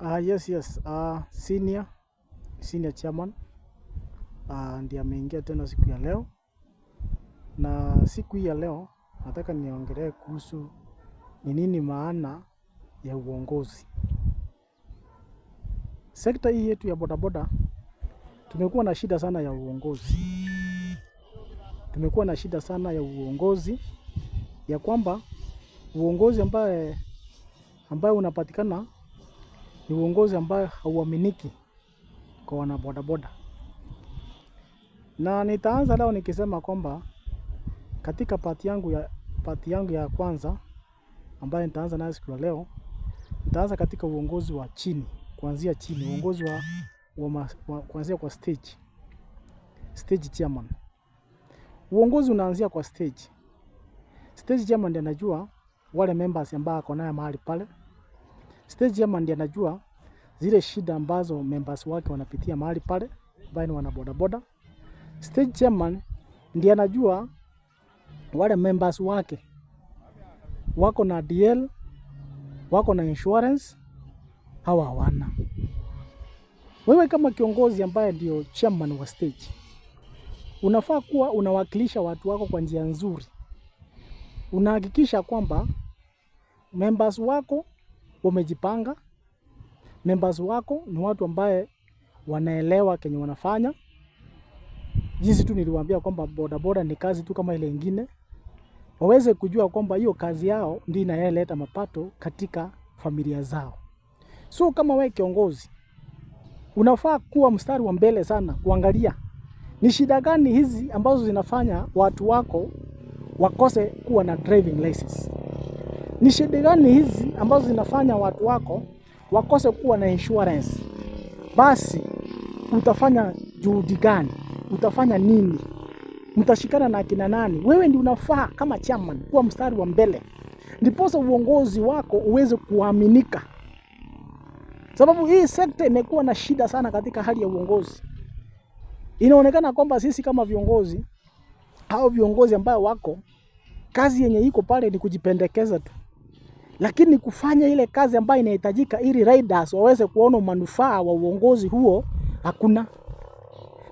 Yes. Senior chairman ndiye ameingia tena siku ya leo, na siku hii ya leo nataka niongelee kuhusu ni nini maana ya uongozi. Sekta hii yetu ya bodaboda tumekuwa na shida sana ya uongozi. Tumekuwa na shida sana ya uongozi, ya kwamba uongozi ambaye unapatikana ni uongozi ambaye hauaminiki kwa wanabodaboda. Na nitaanza leo nikisema kwamba katika part yangu ya kwanza ambayo nitaanza nayo siku ya leo, nitaanza katika uongozi wa chini, kuanzia chini, uongozi wa kuanzia kwa stage chairman. Uongozi unaanzia kwa stage. Stage chairman ndiye anajua wale members ambao ako naye mahali pale. Stage chairman ndiye anajua zile shida ambazo members wake wanapitia mahali pale, ambao ni wanabodaboda. Stage chairman ndiye anajua wale members wake wako na DL, wako na insurance au hawana. Wewe kama kiongozi ambaye ndio chairman wa stage, unafaa kuwa unawakilisha watu wako kwa njia nzuri. Unahakikisha kwamba members wako wamejipanga, members wako ni watu ambaye wanaelewa kenye wanafanya. Jinsi tu niliwaambia kwamba bodaboda ni kazi tu kama ile ingine, waweze kujua kwamba hiyo kazi yao ndio inayoleta mapato katika familia zao. So kama wewe kiongozi, unafaa kuwa mstari wa mbele sana kuangalia ni shida gani hizi ambazo zinafanya watu wako wakose kuwa na driving license. Ni shida gani hizi ambazo zinafanya watu wako wakose kuwa na insurance? Basi utafanya juhudi gani? Utafanya nini? Mtashikana na akina nani? Wewe ndio unafaa kama chairman kuwa mstari wa mbele, ndiposa uongozi wako uweze kuaminika, sababu hii sekta imekuwa na shida sana katika hali ya uongozi. Inaonekana kwamba sisi kama viongozi au viongozi ambao wako kazi yenye iko pale ni kujipendekeza tu, lakini kufanya ile kazi ambayo inahitajika ili riders waweze kuona manufaa wa uongozi huo hakuna.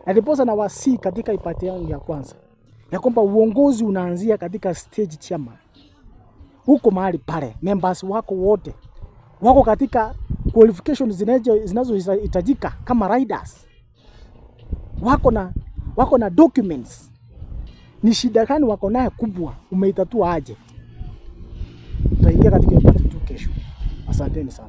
Na ndiposa nawasihi katika part yangu ya kwanza ya kwamba uongozi unaanzia katika stage chairman, huko mahali pale members wako wote wako katika qualifications zinazohitajika kama riders, wako na documents. Ni shida gani wako naye kubwa, umeitatua aje? Tutaingia katika hiyo part 2 kesho. Asanteni sana.